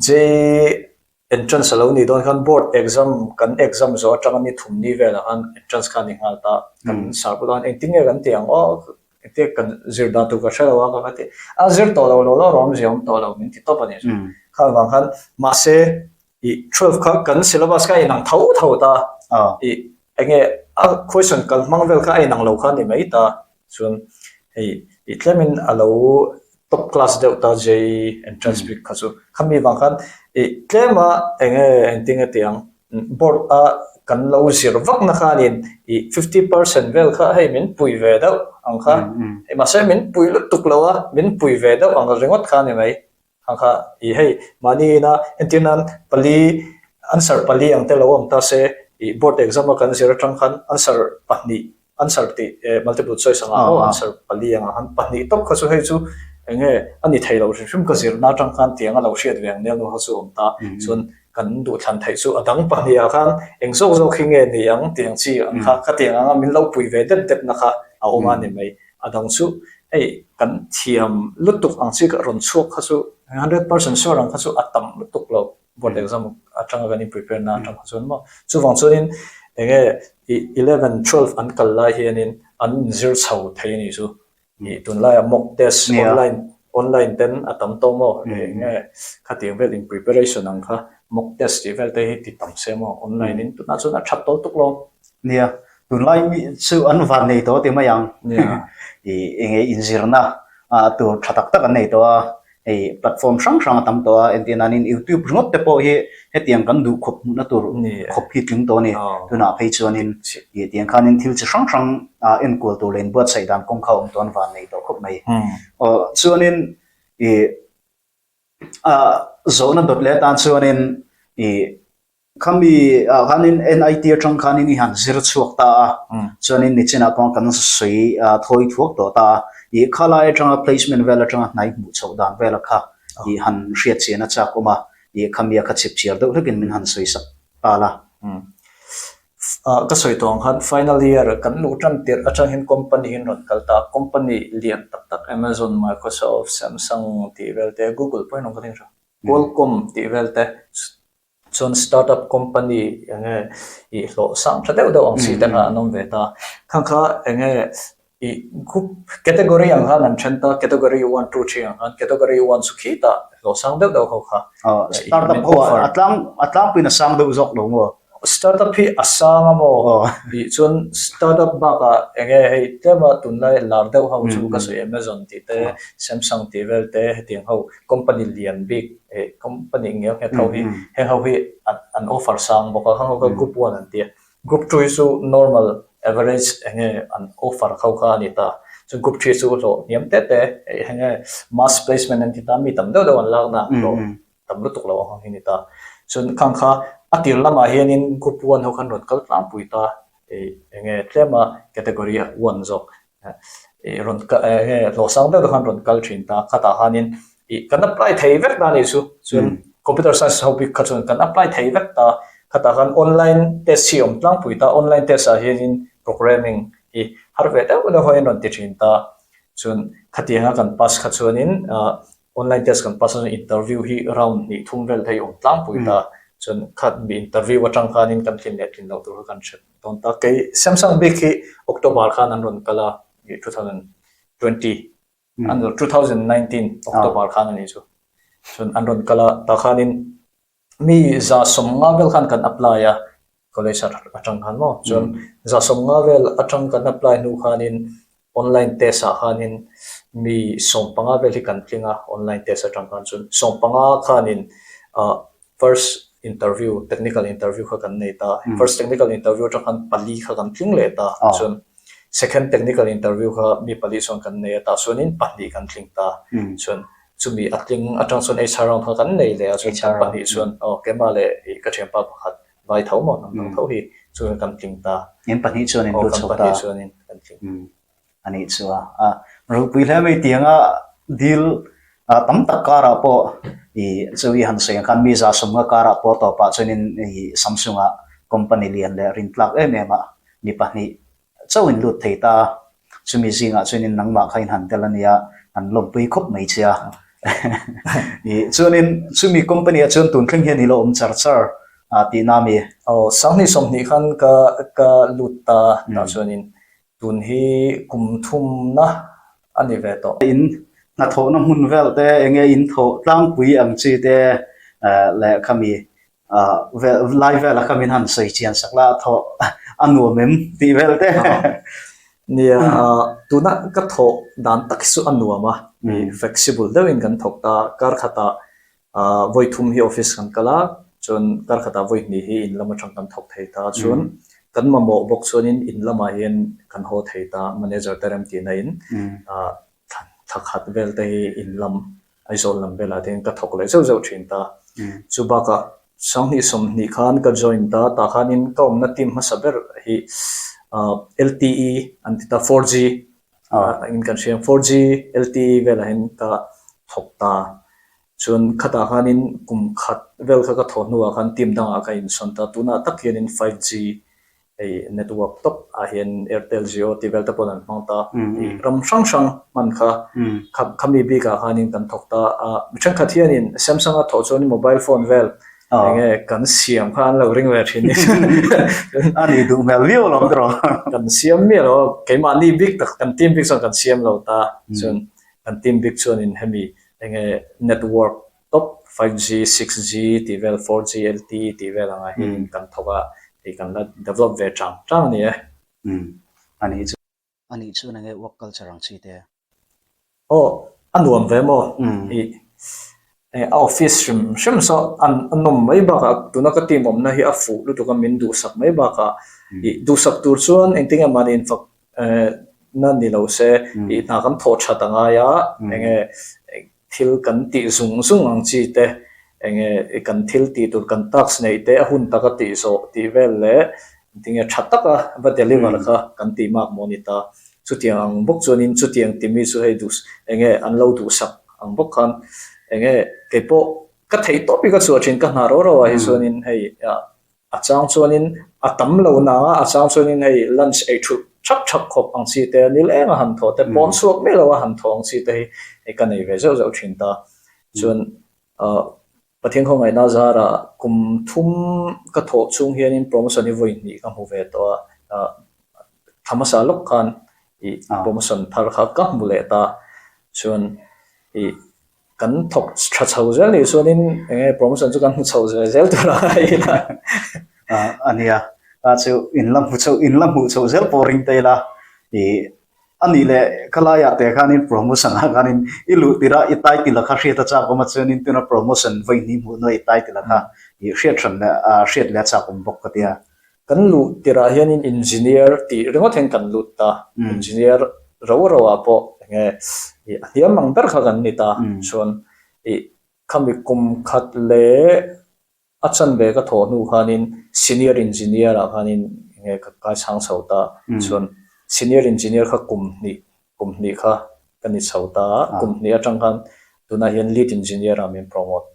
JEE entrance a lo nih dawn khan board exam kan exam zawh atanga ni thum ni velah khan entrance kha a ni nghal ta kan sar pawh khan engtin nge kan ti ang aw engtin kan zir dan tur ka hre lo a ka va ti a zir tawh lo lo lo awmzia awm tawh lo min ti tawp a nih chu kha avang khan mahse Ih 12 kha kan syllabus kha a inang tho tho ta ih enge a question kal hmang vel kha a inang lo kha a ni mai ta chuan hei ih tlemin a lo top class deuh ta JEE entrance bik kha chu khami vang khan ih tlema enge engtin nge tih ang board a kan lo zir vak na khanin ih 50% vel kha hei min pui ve deuh ang kha hei mahse min pui lutuk lo a min pui ve deuh ang ringawt kha a ni mai. Kha kha ih hei mahni ina entir nan pali answer pali ang te lo awm ta se ih board exam a kan zir atang khan answer pahnih answer tih eh multiple choice anga maw answer pali anga khan pahnih tawp kha chu hei chu eng nge a ni thei lo hrim hrim ka zirna atang khan tiang a lo hriat ve ang nel nu kha chu awm ta chuan kan duhthlan theih chu a dang pahnih ah khan eng zawk zawk hi nge ni ang tiang chi ang kha kha tiang anga min lo pui ve dep dep na kha a awm a ni mai. A dang chu hei kan thiam lutuk ang chi ka rawn chhuak kha chu 100% sure ang kha chu a tam lutuk lo board exam atanga kan in prepare na atang kha chuan maw chuvang chuanin enge ih 11 12 an kal lai hianin an inzir chho thei a nih chu ih tunlaiah mock test online. Online ten a tam tawh maw? Eng nge khatiang vel in preparation ang kha mock test tih vel te hi ti tam se maw online in tunah chuan a that tawh tuk lo. Nia, tunlai mi chu an van nei tawh ti mai ang. I eng nge inzirna tur tha tak tak an nei tawh a, hei platform hrang hrang a tam tawh a, entir nanin YouTube ringawt te pawh hi hetiang kan duh khawp hmuhna tur khawp hi tling tawh a ni. Tunah phei chuanin tiang khanin thil chi hrang hrang enkual tur leh inbuatsaih dan kawng kha a awm tawh an van nei tawh khawp mai. Aw chuanin ih ah zawhna dawt leh atan chuanin ih khami ah khanin NIT atang khanin i han zir chhuak ta a chuanin nichinah pawh kan sawi ah thawi thuak tawh ta a ih khalai atanga placement vel atanga hnai hmuh chhoh dan vela kha ih han hriat chian a chak awm a ih khami a kha chip chiar deuh hlekin min han sawi sak ta la. Ka sawi tawh ang khan final year kan luh tan tirh atang hian company hi an rawn kal ta a, company lian tak tak Amazon, Microsoft, Samsung tih vel te, Google pawh hi an rawn kal thei ang hria, Qualcomm tih vel te chuan startup company eng nge ih hlawh sang tha deuh deuh ang chi te kha an awm ve ta. Khang kha eng nge ih group category ang khan an then ta, category one, two, three ang khan category one chu khitah hlawh sang deuh deuh ho kha Startup ho ah a tlang a tlangpuiin a sang deuh zawk lo maw? Startup hi a sang a maw? Tih chuan startup bakah eng nge hei tlema tunlai lar deuh ho chu ka sawi Amazon tih te, Samsung tih vel te hetiang ho company lian bik eh company ngial nghet ho hi heng ho hi an offer sang bawk a, khang ho kha group one an tia. Group 2 hi chu normal average eng nge an offer kho kha a ni ta. Chuan group 3 chu hlawh hniam te te eng nge mass placement an ti ta, mi tam deuh deuh an lak na hlawh tam lutuk lo ang hi a ni ta. Chuan khang kha a tir lamah hianin group 1 ho khan rawn kal tlangpui ta eng nge tlema category 1 zawk ih rawn kal eng nge hlawh sang deuh deuh khan rawn kal thin ta khatah khanin ih kan apply thei vek ta a nih chu chuan computer science ho bik kha chuan kan apply thei vek ta khatah khan online test hi a awm tlangpui ta online test ah hianin programming hi har ve deuh deuh ho hian rawn ti thin ta chuan khatianga kan pass kha chuanin ah online test kan pass a chuan interview hi round hnih thum vel te hi a awm tlangpui ta chuan khat mi interview atang khanin kan tlin leh tlin loh tur kha kan hre Dawn tak kei Samsung bik hi October khan an rawn kal a, 2020 an rawn 2019 October khan a nih chu. Chuan an rawn kal a, tah khanin mi za sawmnga vel khan kan apply a, college atang khan maw. Chuan za sawmnga vel atang kan apply hnu khanin online test ah khanin mi sawmpanga vel hi kan tling a, online test atang khan chuan sawmpanga khanin ah First interview, technical interview kha kan nei ta. First technical interview atang khan pali kha kan tling leh ta. Chuan second technical interview kha mi pali chuan kan nei a, tah chuanin pahnih kan tling ta. Chuan chumi a tling atang chuan HR round kha kan nei leh a, chuan kan pahnih chuan aw keimah leh ih ka thianpa pakhat vai tho maw hnam dang tho hi chuan kan tling ta. In pahnih chuan in lut chho ta. Aw kan pahnih chuanin kan tling. A nih chu a, a ropui hle mai tianga dil tam tak karah pawh ih chu i han sawi ang khan mi za sawmnga karah pawh tawpah chuanin ih Samsung-a company lian leh rintlak em em a mi pahnih chauh in lut thei ta a, chumi zingah chuanin nangmah kha in han tel a nia an lawmpui khawp mai che a ih chuanin chumi company ah chuan tun thleng hian i lo awm char char a tihna a mi. Aw sanghnih sawmhnih khan ka ka lut ta tah chuanin Tun hi kum thumna a ni ve tawh. In hnathawhna hmun vel te eng nge in thawh tlangpui ang chi te leh khami lai vela kha min han sawi chian sak la a thawh a nuam em tih vel te. Nia, tuna ka thawh dan tak hi chu a nuam a, flexible deuhin kan thawk ta, kar khatah Aaa vawi thum hi office kan kal a, chuan kar khatah vawi hnih hi in lam atang kan thawk thei ta, chuan kan mamawh bawk chuanin in lamah hian kan haw thei ta, manager te rem tihna in aaa thla khat vel te hi in lam Aizawl lam velah te hian ka thawk leh zeuh zeuh thin ta. Chu bakah Sanghnih sawmhnih khan ka join ta, tah khanin ka awmna team hmasa ber hi aaa LTE an ti ta, 4G in kan hria ang, 4G LTE velah hian ka thawk ta. Chuan khatah khanin kum khat vel kha ka thawh hnuah khan team dangah ka insawn ta. Tunah tak hianin 5G hei network tawp ah hian Airtel, Jio tih vel te paw'n an hmang ta. Hei ram hrang hrang hman kha khami bikah khanin kan thawk ta a. Mi thenkhat hianin Samsung a thawh chuan mobile phone vel eng nge kan siam kha an lo ring ve thin. A nih duh hmel viau lo ang tiraw? Kan siam miah lo a, keimahni bik tak kan team bik chuan kan siam lo ta. Chuan. Kan team bik chuanin hemi enge network top 5G, 6G tih vel, 4G LTE tih vel angah hianin kan thawk a, hei kan la develop ve chang chang a ni e. Umm a nih chu. A nih chuan enge work culture ang chi te? Aw, a nuam ve maw? I a office hrim hrim saw a nawm mai bakah tuna ka team awmna hi a fuh lutuk a min duhsak mai bakah i duhsak tur chuan engtin nge mahni infak na ni lo se i hna kan thawh that a ngai a enge Thil kan tih zung zung ang chi te, enge kan thil tih tur kan task neih te a hun taka tih zawh tih vel leh tinge tha taka va deliver kha kan tih mak maw ni ta. Chutiang ang bawk chuanin chutiang timi chu hei duh enge an lo duhsak ang bawk khan enge keipawh ka theih tawp hi ka chhuah thin ka hna ro ro ah hi chuanin hei A chang chuanin a tam lo na a, a chang chuanin hei lunch ei thulh thap thap khawp ang chi te, nil eng a han thawh te, pawn chhuak miah lo a han thawh ang chi te hi hei ka nei ve zeuh zeuh thin ta. Chuan ah Pathian khawngaihna zarah kum thum ka thawh chhung hianin promotion hi vawi hnih ka hmu ve tawh a, ah thla hmasa lawk khan ih promotion thar kha ka hmu leh ta. Chuan ih Kan thawk tha chho zel nih chuanin eng nge promotion chu kan hmu chho zel zel tur a ngai ila. A nia, a chu in la hmu chho in la hmuh chho zel pawh ring ta ila i a nih leh ka laiah te khanin promotion ah khanin i luh tirh a i title a kha hriat a chak awm a chuanin tuna promotion vawi hnih hmuh hnuai i title a kha i hriat hran leh a hriat leh a chak awm bawk ka tia. Kan luh tirh ah hianin engineer tih ringawt hian kan lut ta, engineer ro ro ah pawh enge ih a hniam ang ber kha kan ni ta, chuan ih khami kum khat leh a chanve ka thawh hnu khanin senior engineer ah khanin enge ka kai chhang chho ta, chuan senior engineer kha kum hnih kum hnih kha ka ni chho ta a, kum hnih atang khan tunah hian lead engineer ah min promote.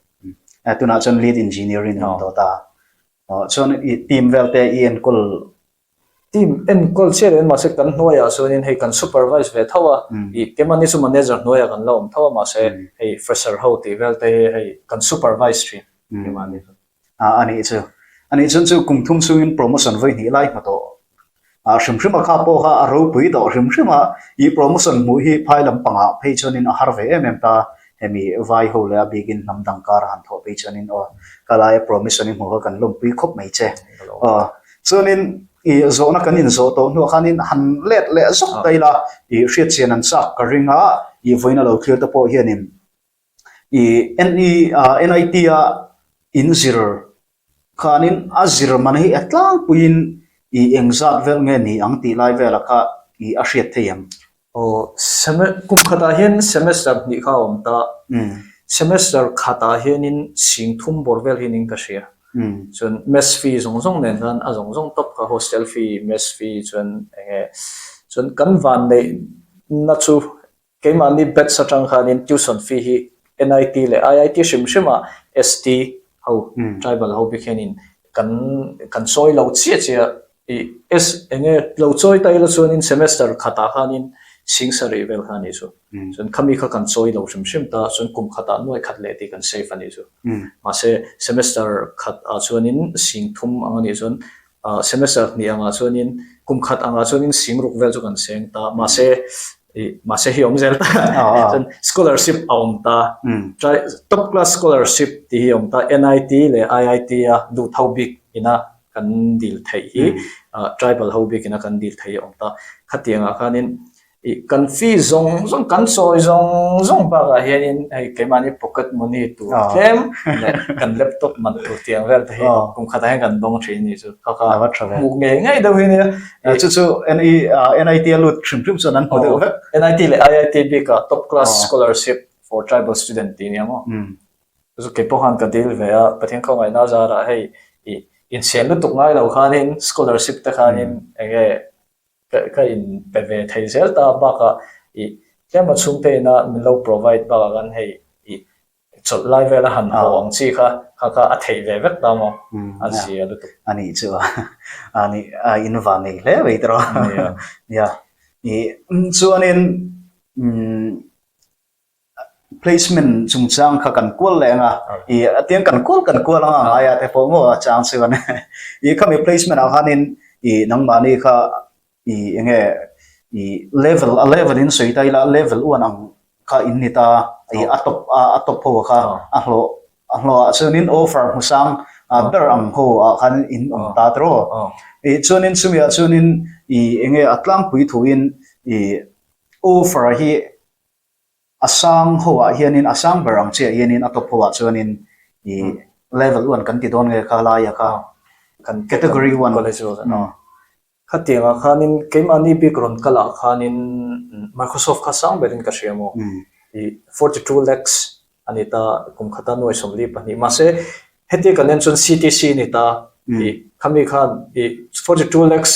Tunah chuan lead engineer in a awm tawh ta. Aw chuan i team vel te i enkawl. Team enkawl chiah lo in mahse kan hnuaiah chuanin hei kan supervise ve tho a, i keimahni chu manager hnuaiah kan la awm tho a mahse hei fresher ho tih vel te hi hei kan supervise thin keimahni chu. A anih chu. Anih chuan chu kum thum chungin promotion vawi hnih lai hma tawh a hrim hrim a kha pawh kha a ropui tawh hrim hrim a, i promotion hmuh hi phai lampangah phei chuanin a har ve em em ta, hemi vai ho leh a bikin hnam dang kar a han thawh phei chuanin aw ka laia promotion i hmuh kha kan lawmpui khawp mai che aw chuanin i zawhna kan inzawh tawh hnuah khanin han let leh zawk ta ila i hriatchian an chak ka ring a, i vawiin a lo thlir te pawh hianin I NIT a in zir khanin a zir man hi a tlangpuiin i engzat vel nge ni ang tih lai velah kha i a hriat thei ang. Aw kum khatah hian semester hnih kha a awm ta. Semester khatah hianin sing thum bawr vel hianin ka hria. Chuan mess fee zawng zawng nen khan a zawng zawng tawp kha hostel fee, mess fee chuan enge chuan kan vanneihna chu Keimahni batch atang khanin tuition fee hi NIT leh IIT hrim hrimah ST ho, tribal ho bik hianin kan kan chawi lo chiah chiah i S enge lo chawi ta ila chuanin semester khatah khanin sing sarih vel kha a nih chu. Chuan khami kha kan chawi lo hrim hrim ta chuan kum khatah nuai khat leh tih kan save a nih chu. Mahse semester khat ah chuanin sing thum ang a nih chuan Semester hnih angah chuanin kum khat angah chuanin sing ruk vel chu kan seng ta mahse ih mahse hi awm zel ta chuan scholarship a awm ta top class scholarship tih hi a awm ta NIT leh IIT a duh tho bik ina kan dil theih hi tribal ho bik ina kan dil theih hi a awm ta khatiangah khanin Ih kan fee zawng zawng kan sawi zawng zawng bakah hianin hei keimahni pocket money tur tlem leh kan laptop man tur tiang vel te hi kum khatah hian kan dawng thin a nih chu. Kha kha hmuh ngei ngei deuh hi nia. Chu chu NIT a lut hrim hrim chuan an hmu deuh vek. NIT leh IIT bikah top class scholarship for tribal student tih nia maw. Chu kei pawh khan ka dil ve a, Pathian khawngaihna zarah hei ih inchhian lutuk ngai lo khanin scholarship te khanin enge Ka in pe ve thei zel ta bakah ih tlem a chhungte ina min lo provide bakah khan hei ih chawlh lai vel a han haw ang chi kha kha kha a theih ve vek ta maw a zia lutuk. A nih chu a nih a in van nei hle mai tawh a nia ih chuanin umm Placement chungchang kha kan kual leh ang a, i a tiang kan kual kan kual ang a ngai a te pawh maw a chang chuan i khami placement ah khanin i nangmahni kha i eng nge i level a level in sawi ta ila level uan ang. kha in ni ta i a top a a top ho kha a hlawh a hlawh ah chuanin offer hmu sang ber ang ho ah khan in awm ta tawh aw. I chuanin chumi ah chuanin i enge a tlangpui thuin i offer hi A sang ho ah hianin a sang ber ang chiah hianin a top ho ah chuanin i level one kan ti dawn nge kha laia kha kan category one college rual a Khatiang ah khanin keimahni bik rawn kal ah khanin Microsoft kha sang berin ka hria maw i 42 lakhs a ni ta kum khata nuai 42 mahse Heti kan en chuan CTC ni ta i khami khan i 42 lakhs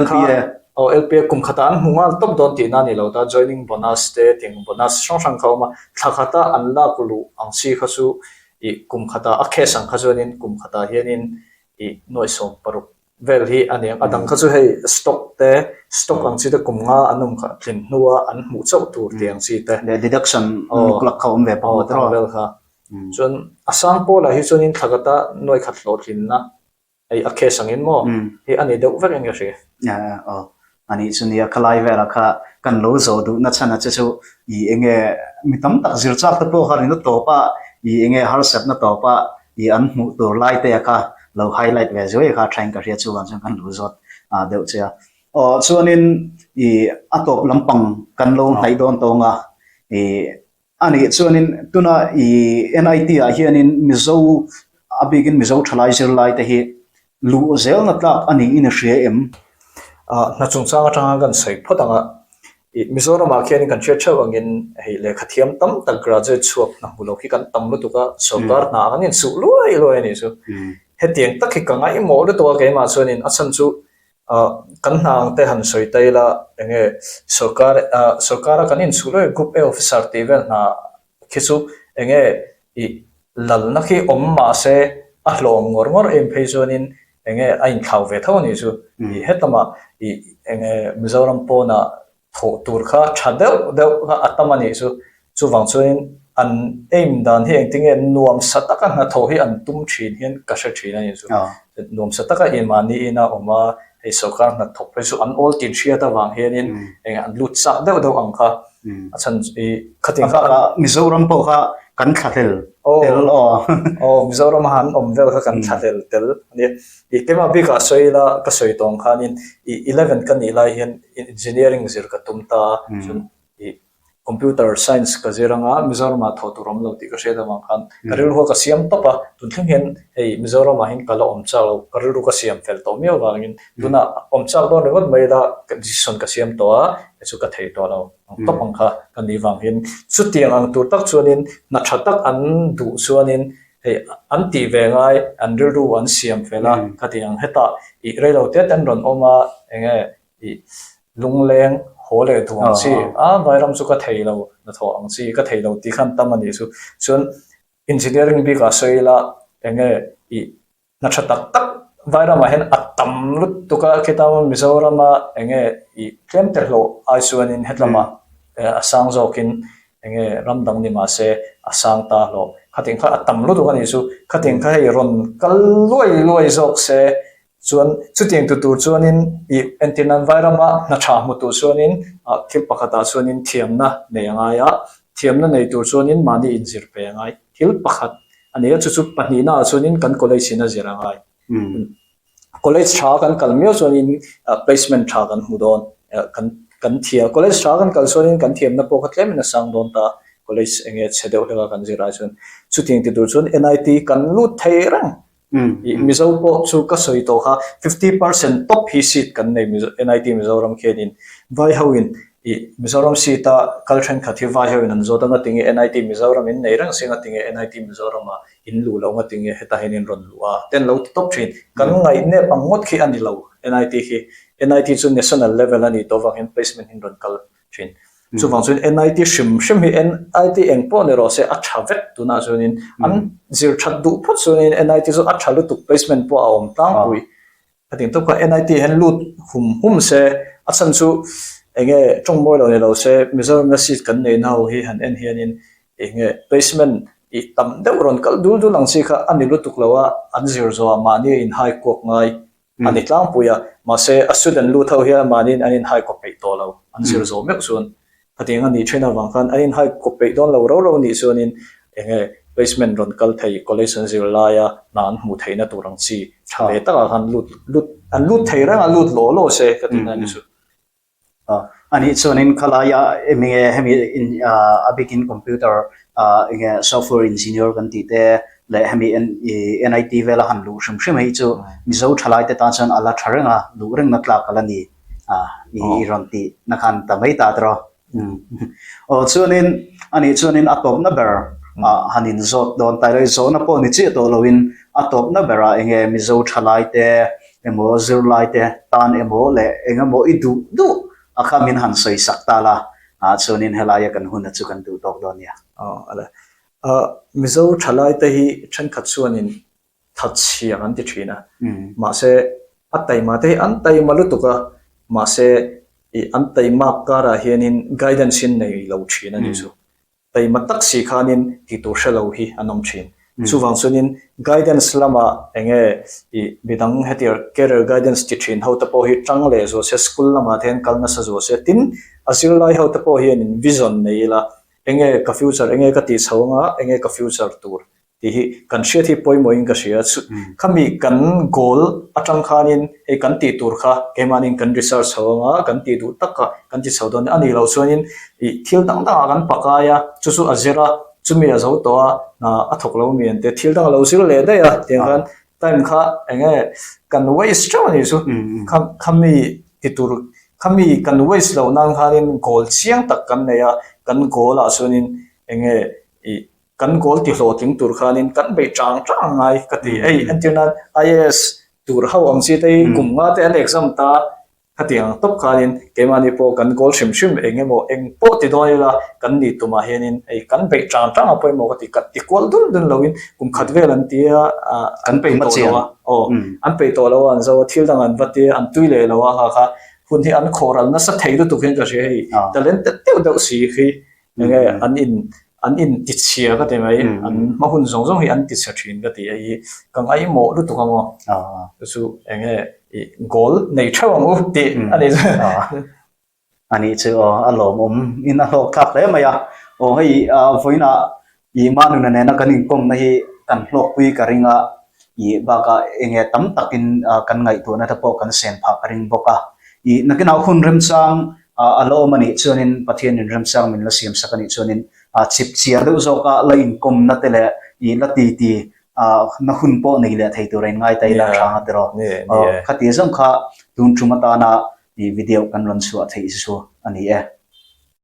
LPA aw LPA kum khata an hmu nghal tawp dawn tihna a ni lo ta joining bonus te ting bonus hrang hrang kha a awm a thla khata an lak luh ang chi kha chu i kum khata a case ang kha chuanin kum khatah hianin i nuaih 16 vel hi a ni ang a dang kha chu hei stock te stock ang chi te kum nga an awm kha tlin hnua an hmuh chauh tur tih ang chi te leh deduction luk lak kha a awm ve pawh maw tiraw vel kha Chuan a sang pawlah hi chuanin thla kata nuai khat hlawhtlinna hei a case angin maw hi a ni deuh vekin ka hria. Aw, anih chu nia khalai velah kha kan lo zawh duhna chhan a che chu i enge mi tam tak zir chak te pawh kha rinna tawp a, i enge harsatna tawp a, i an hmuh tur lai te kha lo highlight ve zuai kha thain ka hria chuvang chuan kan lo zawt deuh che a. Aw chuanin i a tawp lampang kan lo hnaih dawn tawng a, i A nih chuanin tuna i NIT ah hianin Mizo a bikin Mizo thalai zirlai te hi luh zelna tlak a niin a hria em? Hna chungchang atanga kan sawi phawt ang a, i Mizoramah khianin kan hriat theuh angin hei lehkha thiam tam tak graduate chhuak hna hmu lo khi kan tam lutuk a, sorkar hna kan insuh luai luai a nih chu. Hetiang tak hi ka ngaihmawh lutuk a keimah chuanin a chhan chu Kan hna ang te han sawi ta ila enge sorkar sorkara kan inchhuh luai group A officer tih vel hna khi chu enge ih lalna khi awm mah se a hlawm ngawr ngawr em phei chuanin enge a inthlau ve tho a nih chu ih hetlama ih enge Mizoram pawnah Thawh tur kha tha deuh deuh kha a tam a nih chu. Chuvang chuanin an aim dan hi engtinge nuamsa taka hnathawh hi an tum thin hian ka hre thin a nih chu. Nuamsa taka i mahni ina awm a, hei sorkar hnathawk phei chu an awl tin hriat avang hianin eng an lut chak deuh deuh ang kha. A chhan i khatin kha an. Mizoram pawh kha kan thlahlel tel aw. Aw Mizoram a han awm vel kha kan thlahlel tel a nia. I keimah bikah sawi ila ka sawi tawh ang khanin i eleven ka nih lai hian engineering zir ka tum ta a, chuan i computer science ka zir anga Mizoramah thawh tur awm lo tih ka hriat avang khan ka rilru a ka siam tawp a, tun thleng hian hei Mizoramah hian ka la awm chak lo, ka rilru ka siam fel tawh miau avangin tunah awm chak dawn ringawt mai ila decision ka siam tawh a, hei chu ka thei tawh lo ang tawp ang kha ka nih vang hian chutiang ang tur tak chuanin hna tha tak an duh chuanin Hei an tih ve ngai, an rilru an siam fel a, ka ti ang. Hetah ih reilo te te an rawn awm a, enge ih lungleng haw leh duh ang chi, a vairam chu ka thei lo, hnathawh ang chi ka thei lo tih khan tam a nih chu. Chuan engineering bikah sawi ila enge ih hna tha tak tak vairamah hian a tam lutuk a, khita Mizorama enge ih tlem te hlawh ai chuanin hetlamah a sang zawkin Enge ram dang ni mah se a sang ta hlawh. Khatin kha a tam lutuk a nih chu. Khatin kha hei rawn kal luai luai zawk se chuan chutiang tu tur chuanin ih entir nan Vairama hna tha hmu tur chuanin ah thil pakhatah chuanin thiamna nei a ngai a, thiamna nei tur chuanin mahni inzir pe a ngai. Thil pakhat a ni a, chu chu pahnihna ah chuanin kan college in a zir a ngai. College tha kan kal miau chuanin placement tha kan hmu dawn kan kan thiam college tha kan kal chuanin kan thiamna pawh kha tlemin a sang dawn ta college eng nge chhe deuh hleka kan zir ai chuan chutiang ti tur chuan NIT kan lut thei reng ih Mizo pawh chu ka sawi tawh kha 50% top hi seat kan nei Mizo NIT Mizoram khianin vai hoin ih Mizoram seat a kal thenkhat hi vai hoin an zawt a ngatinge NIT Mizoram in nei reng si ngatinge NIT Mizoram ah In luh loh nga tinge hetah hian in rawn luh a, te an lo ti tawp thin. Kan ngaihnep ang ngawt khi a ni lo NIT khi. NIT chu national level a nih tawh avang hian placement hi an rawn kal thin. Chuvang chuan NIT hrim hrim hi NIT eng pawh ni rawh se a tha vek tunah chuanin an zir that duh phawt chuanin NIT chu a tha lutuk placement pawh a awm tlangpui. A ding tawp kha NIT hian lut hum hum se, a chhan chu eng nge tawng mawi lo ni lo se, Mizoram na seat kan neihna ho hi han en hianin eng nge placement ih tam deuh rawn kal dul dul ang chi kha a ni lutuk lo a, an zir zawh ah mahni a inhai kuak ngai a ni tlangpui a, mahse a student lut ho hian mahniin an inhai kuak peih tawh lo, an zir zawh meuh chuan. Khatiang a nih thin avang khan an inhai kawp peih dawn lo rau rau nih chuanin eng nge placement rawn kal thei college an zir laia hna an hmuh theihna tur ang chi tha ve takah khan lut lut an lut thei reng a lut law law se ka tihna a ni chu. A nih chuanin khalaia eng nge hemi in a bikin computer eng nge software engineer kan tih te leh hemi NIT vela han luh hrim hrim hi chu Mizo thalaite tan chuan a la tha reng a, luh rengna tlak a la ni. I rawn tih na khan ta mai ta tawh. Aw chuanin ani chuanin a tawpna ber ah han in zawt dawn ta ila zawhna pawh ni chiah tawh loin a tawpna berah enge Mizo thalai te emaw zirlai te tan emaw leh engemaw i duh duh a kha min han sawi sak ta la ah chuanin helaia kan huna chu kan duh tawk dawn nia. Aw ale. Mizo thalai te hi thenkhat chuanin thatchhiang an ti thin a, mahse a taima te hi an taima lutuk a, mahse ih an taimak karah hianin guidance in nei lo thin a nih chu. Taima tak si khanin tih tur hre lo hi an awm thin. Chuvang chuanin guidance lamah eng nge ih midang hetiang career guidance ti thin ho te pawh hi tang leh zual se, school lamah te hian kal nasa zual se, tin a zirlai ho te pawh hianin vision nei ila eng nge ka future eng nge ka tih chho anga eng nge ka future tur tih hi kan hriat hi pawimawhin ka hria. Khami kan goal atang khanin hei kan tih tur kha keimahnin kan research chho anga kan tih duh tak kha kan ti chho dawn a nih loh chuanin ih thil dang dangah kan pakai a, chu chu a zir a, chumi a zo tawh a, hna a thawk lo mi an tia, thil dang a lo zir leh daih a tiang khan time kha eng nge kan waste teuh a nih chu. Khami ti tur khami kan waste loh nan khanin goal chiang tak kan nei a, kan goal ah chuanin eng nge ih Kan goal ti hlawhtling tur khanin kan beih chang chang ngai ka ti. Hei entir nan IAS tur ho ang chi te hi kum nga te an exam ta khatiang ang tawp khanin keimahni pawh kan goal hrim hrim eng emaw eng pawh ti dawn ila kan nih tumah hianin hei kan beih chang chang a pawimawh ka ti. Kan ti kual dun dun loin kum khat vel an ti a an peih tawh lo a aw an peih tawh lo a an zo a thil dang an va ti a an tui leh lo a kha kha hun hi an khawhral nasa thei lutuk hian ka hria hei talented deuh deuh si hi Enge an in an in ti chhia ka ti mai, an hma hun zawng zawng hi an ti chhe thin ka ti a hi ka ngaihmawh lutuk ang aw. Chu chu enge i goal nei theuh ang u tih a ni chu. A nih chu aw a lawmawm in a hlawk thlak hle mai a. Aw hei vawiinah i Manuna nena kan inkawmna hi kan hlawkpui ka ring a, i bakah enge tam takin kan ngaihtuahna te pawh kan sen phah ka ring bawk a. I nakinah hun remchang A la awm a nih chuanin Pathianin remchang min la siam sak a nih chuanin chip chiar deuh zawka la inkawmna te leh ih la ti ti na hun pawh nei leh thei tur a inngai ta ila tha nga tiraw. Khati zawng kha tun tum atana ih video kan rawn chhuah theih chu a ni e.